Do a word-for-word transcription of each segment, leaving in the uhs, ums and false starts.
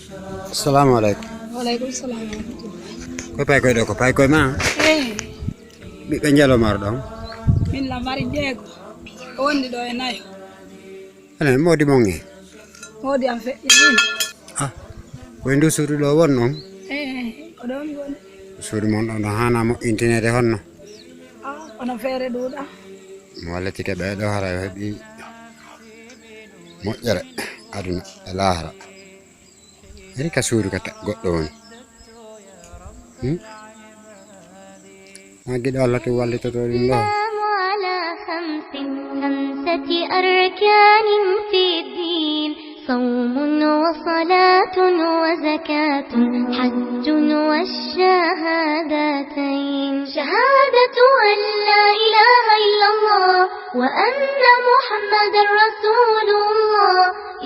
Assalamu aleykum. Wa aleykum salam wa rahmatullah. Ko paykoy ɗo, ko paykoy ma? Eh. Ɓiɓɓe njalo mar ɗon? Min la mari jeego. Ko wondi ɗo e nayo. Ene, moodi mon e? Moodi am feƴƴi min. Ah, ko e ndu suudu ɗo won non? Eh, ko ɗon woni. Suudu mon ɗon no haana moƴƴinteede honno? Ah, kono feere ɗuuɗa. Mo wallitike ɓe ɗo hara heɓi moƴƴere aduna e laahara. Eri ka suudu ka ta-, goɗɗo woni. Hmm? Ma giɗo Allah to wallitoto ɗum ɗo. الإسلام على خمس، خمسة أركان في الدين، صوم وصلاة وزكاة حج والشهادتين. شهادة أن لا إله إلا الله وأن محمدا رسول الله،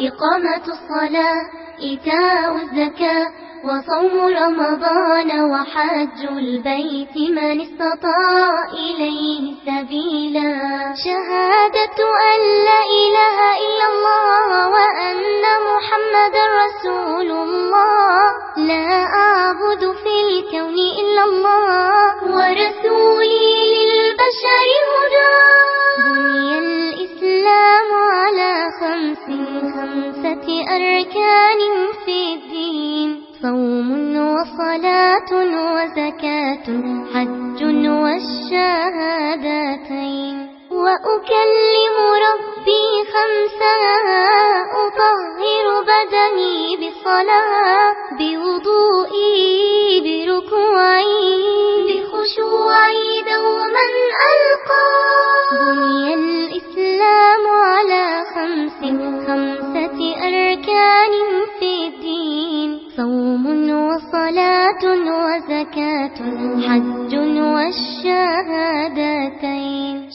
إقامة الصلاة، إيتاء الزكاة، وصوم رمضان وحج البيت من استطاع إليه سبيلا. شهادة أن لا إله إلا الله وأن محمدا رسول الله. لا أعبد في الكون إلا الله ورسولي للبشر هدى. بني الإسلام على خمس، خمسة أركان في الدين، صوم وصلاة وزكاة حج والشهادتين. وأكلم ربي خمسا، أطهر بدني بالصلاة، بوضوئي، بركوعي، بخشوعي دوما ألقى. بني الإسلام على خمس، خمسة أركان في الدين، صوم وصلاة وزكاة حج والشهادتين.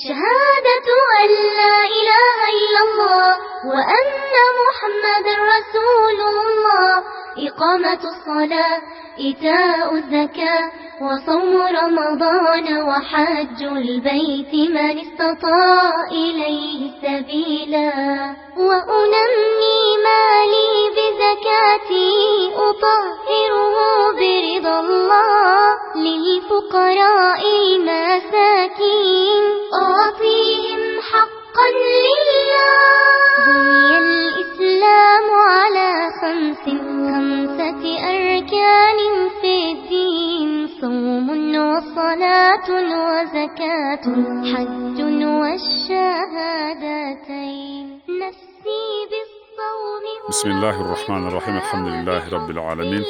شهادة أن لا إله إلا الله وأن محمدا رسول الله، إقامة الصلاة، إيتاء الزكاة، وصوم رمضان وحج البيت من استطاع إليه سبيلا. وأنمي مالي بزكاتي، أطهره برضا الله، للفقراء المساكين، أعطيهم حقا لله. بني الإسلام على خمس، خمسة أركان في الدين، صوم وصلاة وزكاة حج والشهادتين. نفسي بالصوم. بسم الله الرحمن الرحيم. الحمد لله رب العالمين.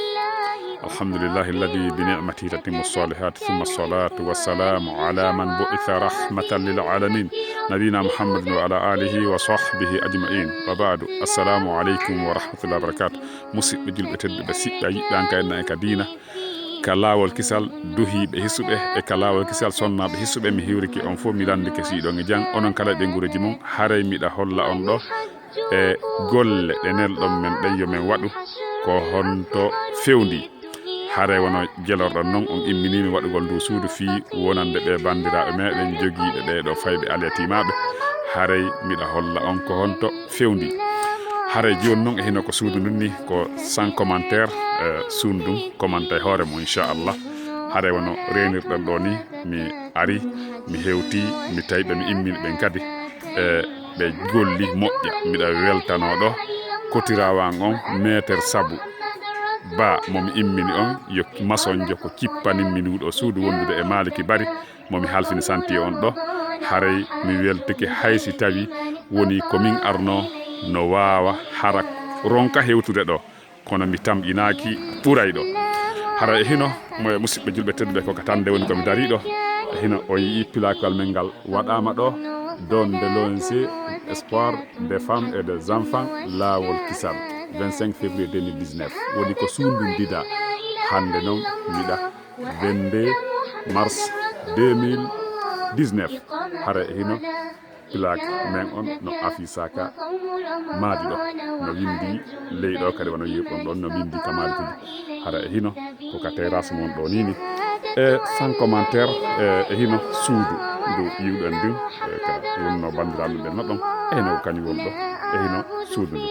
الحمد لله الذي بنعمته تتم الصالحات، ثم الصلاة والسلام على من بعث رحمة للعالمين، نبينا محمد وعلى آله وصحبه أجمعين. وبعد، السلام عليكم ورحمة الله وبركاته. Musidɓe julɓe tedduɓe, siɓɓe yiɗɗanka en e ka diina, ka laawol kisal duhiiɓe hisuɓe, e ka laawol kisal sonnaaɓe hisuɓe, mi hiwrike on fof, mi lanndike si hiɗon e jam, onon kala e ɓeynguureeji mon. Haray miɗa holla on ɗo e golle ɗe nelɗon men ɗen yo men waɗu, ko honto fewndi? Haray wano gelorɗon non, on imminii mi waɗugol ndu suudu fii wonande ɓe banndiraaɓe meɗen jogiiɓe ɓee ɗoo fayɓe alyatiimaaɓe. Haray miɗa holla on ko honto fewndi. Haray jooni non e hino ko suudu ndun ni, ko sans commentaire, eh, suudu ndun commenta e hoore mum, inchallah. Haray wano reenirɗon ɗoo ni, mi ari, mi hewti, mi tawi ɓe, mi immini ɓen kadi. E ɓe golli moƴƴa. Miɗa weltanoo ɗo kotiraawo an on, meeter Sabu Ba, mo mi immini on, yo masonjo ko cippanimmi nduu ɗoo suudu wondude e Maaliki Bari, mo mi halfini santiye on ɗo. Haray mi weltike hay si tawi woni ko min arnoo, no waawa hara ronka hewtude ɗo. Kono mi tamƴinaaki ɓurayɗo. Hara e hino, mo e musidɓe julɓe tedduɓe, ko ka tande woni ko mi dariiɗo. E hino on yi'i pilakal men ngal waɗaama ɗo, don de l'O N G Espoir des Femmes et des Enfants, Laawol Kisal, vingt-cinq février deux mille dix-neuf. Woni ko suundundida hande non miɗa vingt-deux mars deux mille dix-neuf. Hara e hino, plaque men on no affiché ka maadi ɗo, no windi ley ɗo kadi, wano yi'irɗon ɗon, no windi ka maadi tigi. Hara e hino ko ka terrasse mon ɗo ni ni. E sans commentaire, e, e hino suudu ndu yi'uɗon ndun, e, ka wonno banndiraaɓe ɓen no ɗon. E hino ko kañum woni ɗo. E hino suudu ndu.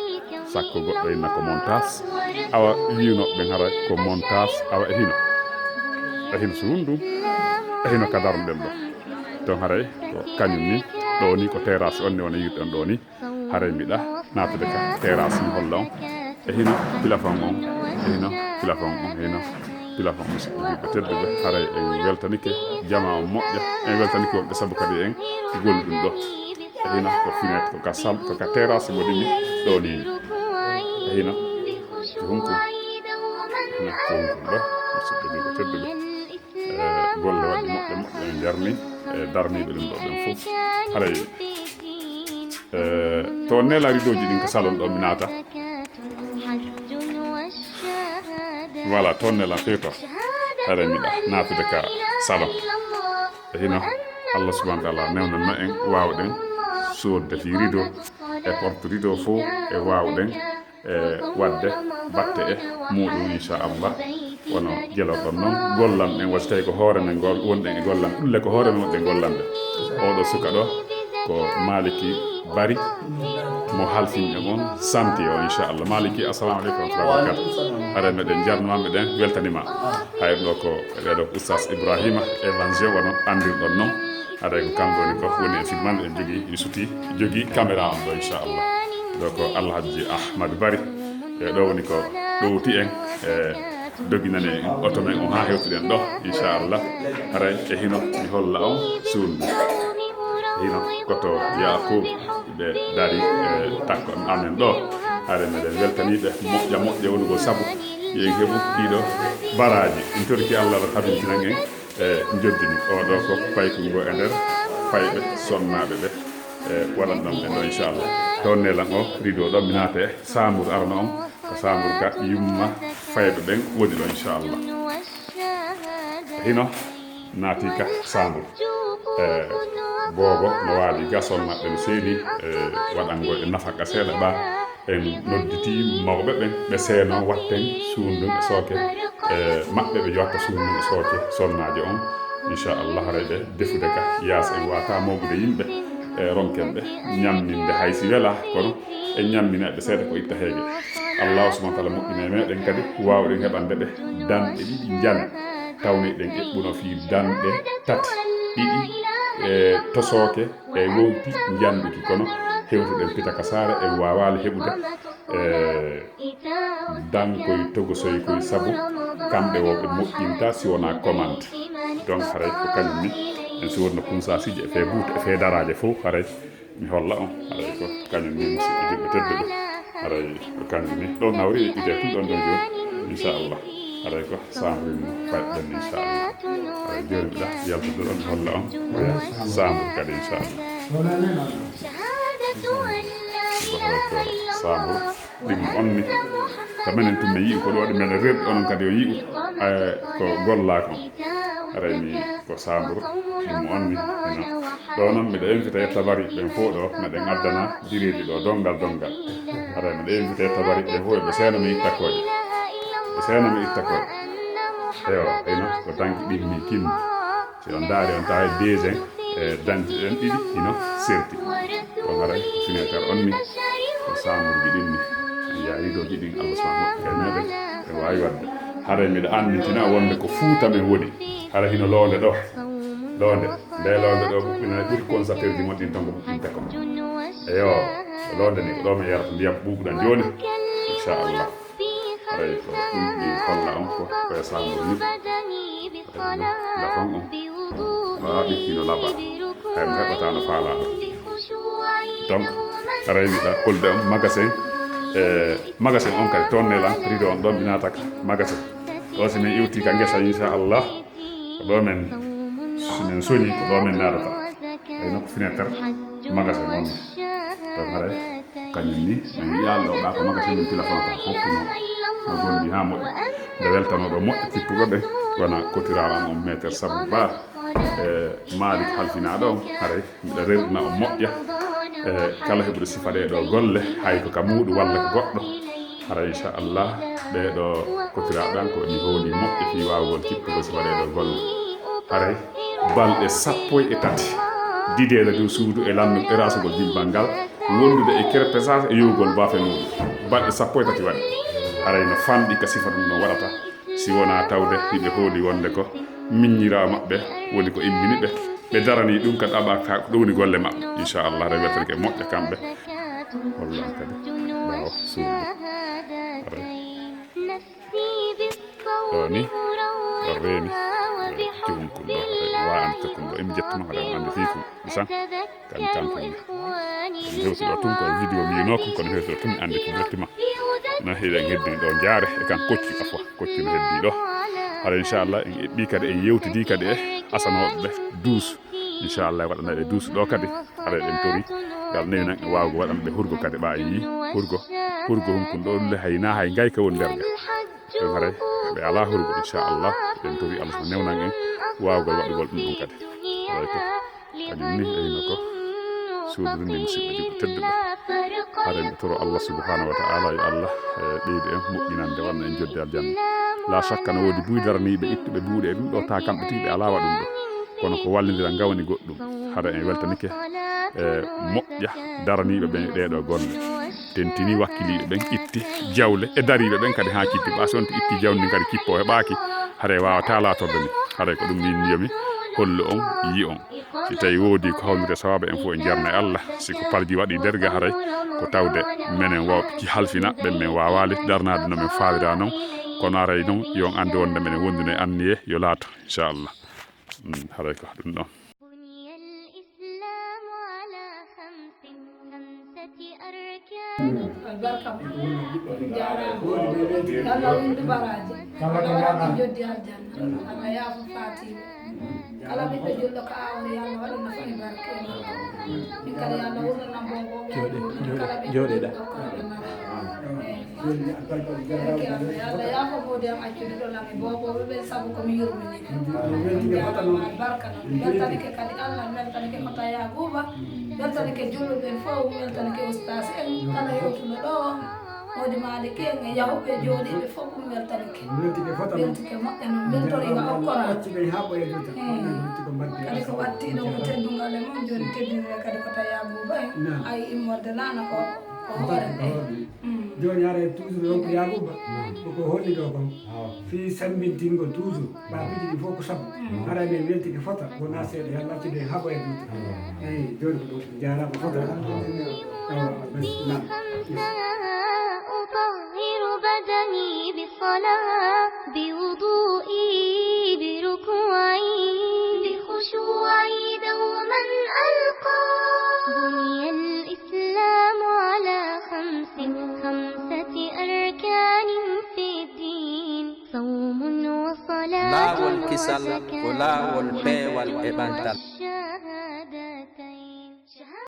Takko goɗɗo inna ko montage. Awa wiwnoɓe ɓen hara ko montage. Awa e hino. E hino so hundu. E hino ka darno ɗen ɗo. Donc haray ko kañum ni. Ɗo ni ko terrasse on ni wona yiwde on ɗo ni. Haray mbiɗa naatude ka terrasse mi holla on. E hino plafond on. E hino plafond on. E hino plafond on musidɓe juulɓe tedduɓe. Haray en weltanike jama on moƴƴa. En weltanike wonɓe sabu kadi en golɗum ɗo. E hino ko finet ko ka sal ko ka terrasse mo ɗimi ɗo ni. E hino ko hunko. E hino ko hunko ɗo. Musidɓe juulɓe tedduɓe. E golle waɗɗe moƴƴe moƴƴe en jarni. E darniiɓe ɗum ɗo ɓen fof. Haray e to nela rideauji ɗin ko salon ɗo mi naata. Voilà, toon nela feeto. Haray miɗa naatude ka salon. E hino Allah subhanahu wa taala newnanno en waawɗen soodde fi rideau e porte rideau fof e waawɗen e waɗde batte e muɗum inchallah. Wono jelorɗon noon gollan ɗen wasi tawi ko hoore men gol wonɗen e gollan ɗulle ko hoore men wonɗen gollande. Oɗo suka ɗo ko Maliki Bari mo halfin e on santi o inchallah. Maliki, assalamu aleykum wa rahmatullahi wa barakatuh. Haray meɗen jarnuma meɗen weltanima. Hayr ɗo ko ɓeɗo ko oustaz Ibrahima Evangel wono andirɗon noon. Haray ko kanko woni ko woni e filmande en jogii yusuti jogii caméra on ɗo inchallah. Ɗo ko Alhaji Ahmad Bari. E ɗo woni ko ɗowti en e doginani en oto men on haa hewtuɗen ɗo inchallah. Haray e hino mi holla on suudu. E hino koto Yakubu ɓe dari e takko amen ɗo. Haray meɗen weltaniɓe moƴƴa moƴƴa wonugol sabu yo en heɓu ɗiɗo baraaji en torki Allah ɗo tabintinan en. E njoddini oɗo ko paykun ngo e nder fayɓe sonnaaɓe ɓe. E waɗan ɗon ɓen ɗo inchallah. Toon nelan o rideau ɗo mi naata e saambur arano on ko saambur ka yumma fayɓe ɓen woni ɗo inchallah. Hino naati ka saambur e boobo no waali ga sonnaaɓe no seedi e waɗango e nafaka seeɗa ɓa. En nodditi mawɓe ɓen ɓe seeno watten suundun e sooke e maɓɓe ɓe jowatta suundun e sooke sonnaajo on inchallah haray ɓe defude ka yaas en wata mawɓude yimɓe e ronken ɓe ñamminde hay si wela kono en ñammina ɓe seeɗa ko itta heege. Allahu subhanahu wa taala moƴƴina e meɗen kadi wawɗen heɓande ɓe danɗe ɗiɗi njane tawni ɗen eɓɓuno fii danɗe tati ɗiɗi e tosooke e wowti njanduki kono hewtuɗen pita ka saare en wawaali heɓude e dankoy togosoy koy sabu kamɓe wo ɓe moƴƴinta si wona commande. Donc haray ko kañum ni en si wonno kumsasiji e fe buute e fe daraje fof haray mi holla on haray ko kañum ni musidɓe julɓe tedduɓe haray ko kañum ni ɗon nawri e ƴite tun ɗon ɗon joni inchallah. Haray ko sambude mum fayɗen inchallah. Haray joni mbiɗa yaltude ɗon mi holla on oya sambur kadi inchallah. Haray ko sambur ɗimmo on ni ka menen tun mi yi'i ko ɗo waɗi men rerɗi onon kadi o yi'u ko gollaka on. Haray mi ko sambur ɗimmo on ni ino ɗo noon mbiɗa invité tabari ɓen fof ɗo meɗen addana bireeji ɗo donngal donngal. Haray mbiɗa invité tabari ɓen fof ɓe seeno mi itta koye ɓe seeno mi itta koye. Eyo ino ko danki ɗimmi kinni. Si on ndaari on tawa deuxième e danti ɗen ɗiɗi ino serti. Ɗon haray ko finetere on ni ko samburji ɗin ni. Yaa ridoji ɗin Allah subhanahu wa taala meɗen ɓe wawi wadde. Haray miɗa annitina wonde ko fuuta men woni. Haray hino loonde ɗo loonde nde loonde ɗo ɓuɓɓina ɓuri constateur ji mon ɗin tan ko ɓuɓɓinta ko. Eyo loonde ni ko ɗo men yarata ndiyam ɓuuɓuɗan joni inchallah. Haray ko ɗum ɗi holla on ko koye sambur ni. Gafan on wawa ɓikkino laba hay mo heɓata no faalaɗo. Donc haray wiɗa holde on magasin e magasin on kadi toon nelan rido on ɗon mi nataka magasin. Ɗo si min iwti ka ngesa inchallah ko ɗo men si min soñi ko ɗo men natata. Ay nokku fineter magasin on ɗon haray kañum ni min wiyaali ɗo ɓa ko magasin min téléphone ka hoppuno no gondi ha moƴƴi. Nde weltanoɗo moƴƴo tippuɓe ɓe wona kotiraɗo on meter sabu ba e malik halfinaɗo on haray mbiɗa rerɗina on moƴƴa. E kala heɓude sifa ɗe ɗo golle hay ko ka muuɗum walla ko goɗɗo hara inchallah ɓeɗo kotiraɓe an ko mi hooli moƴƴo fi wawugol kippugol sifa ɗe ɗo golle. Haray balɗe sappo e tati dideede dow suudu e lanndum e rasugol jilbal ngal. wondude e kerpesage e yowgol baafe muɗum. Balɗe sappo e tati waɗi. Haray no fanɗi ka sifa ɗum no waɗata, si wonaa tawde hiɓe hooli wonde ko miññiraawo maɓɓe woni ko immini ɓe, ɓe daranii ɗum ka ɗaɓa ka ko ɗum woni golle maɓɓe. Inchallah, haray weltanike moƴƴa kamɓe. Hollan kadi ɓaawo suudu. Haray. Ɗo ni, ɗo reeni, eh, jogum kun ɗo, eh, wa an ka kun ɗo, emi jettuma, haɗa on andi fii kun, isan, kan kan kun. Mi hewti ɗo tun ko e vidéo mi yinoo kun, kono mi hewti ɗo tun mi andi kun directement. No hiɗen heddini ɗo jaare, e kan koccu, afwa, koccu no heddi ɗo. Haɗa inchallah, en eɓɓi kadi, en yewtidi kadi e asanooɓe ɓe, douze. Inchallah, waɗana ɓe douze ɗo kadi. Haɗa eɗen tori, yo Allah newnan en waawgo waɗana ɓe hurgo kadi, ɓa yi hurgo, hurgo hum kun ɗo ɗum le hay na hay ngayka woni nder ga. Ɗum haray ɓe alaa hurgo, inchallah. Eɗen tori Allah so newnan en waawgol waɗugol ɗum ɗum kadi. Haray ko kadi ni e hino ko suudu ni musidɓe juɓɓe tedduɓe. Haray ɓe toro Allah subhanahu wa ta'ala, yo Allah, eh, ɓeydu en moƴƴinande, wanna en jodde aljanna. La shakka no woodi buy daraniiɓe ittuɓe buuɗe e ɗum ɗo, ta kamɓe tigi ɓe alaa waɗum ɗo. Kono ko wallindira ngawni goɗɗum. Hara en weltanike, eh, moƴƴa daraniiɓe ɓen e ɗee ɗoo golle. Tentini wakkiliiɓe ɓen, itti jawle e dariiɓe ɓen kadi haa kippi. Ɓaa si on itti jawdi ndin kadi kippo heɓaaki, haray waawataa laatorde ni. Haray ko ɗum min yomi hollu on, yi on. Si tawi woodi ko hawnude sawaba, en fof en jarna e Allah. Si ko palji waɗi nder ga, haray ko tawde menen wawɓe ki halfina ɓen, men waawaali darnaade no men faalira non. Kono haray non, yo on anndu wonde menen wonduna e anniye yo laato, inchallah. Mm, haray ko ɗum ɗon. بني الإسلام على خمس، خمسة أركان. Albarka ma. Jaaraama. Yo Allah windu baraaji. Yo Allah waɗan en joddi aljanna. Yo Allah yaafo faatiiɓe. Kala ɓiɗɗo julɗo ka aawri, yo Allah waɗan no foti barke e makko. Min kadi yo Allah wurnanam bobo. Jooɗe, jooɗe, jooɗe ɗa. Jooɗe. Barke Allah, yo Allah yaafo moodi am accude ɗo lan e bobo ɓe ɓen sabu ko mi yurmini ɓe. Weltike fota noon. Albarka noon. Weltanike kadi Allah, weltanike kota Yaaguuba. Weltanike julɓe ɓen fof, weltanike ustaas en, kala yewtuɗo ɗo. Moodi Maaliki en e yahɓe jooɗiiɓe fof, ɗum weltanike. Weltike fota noon. Weltike moƴƴa noon, weltoriima okkora. Ɓe haa ɓoya duta. Kadi ko wattiiɗo ko teddungal e mon, jooni teddinire kadi kota Yaaguuba en. Naam. Ay immorde laana ko, ko hoore nde. Jooni haray toujours ronkude Yaaguuba, ko ko holli ɗo kon. Fii sammbintingol toujours, baabiiji ɗi fof ko sabu. Haray men weltike fota, wonaa seeɗa, yo Allah accu ɗen haɓoya duude. Eyi, jooni ko ɗum, jaaraama fota. Awa, merci, naam. أطهر بدني بصلاة، بوضوئي، بركوعي، بخشوعي دوما ألقى. بني الإسلام على خمس، خمسة أركان في الدين، صوم وصلاة وزكاة. Laawol kisal ko laawol peewal e ɓantal.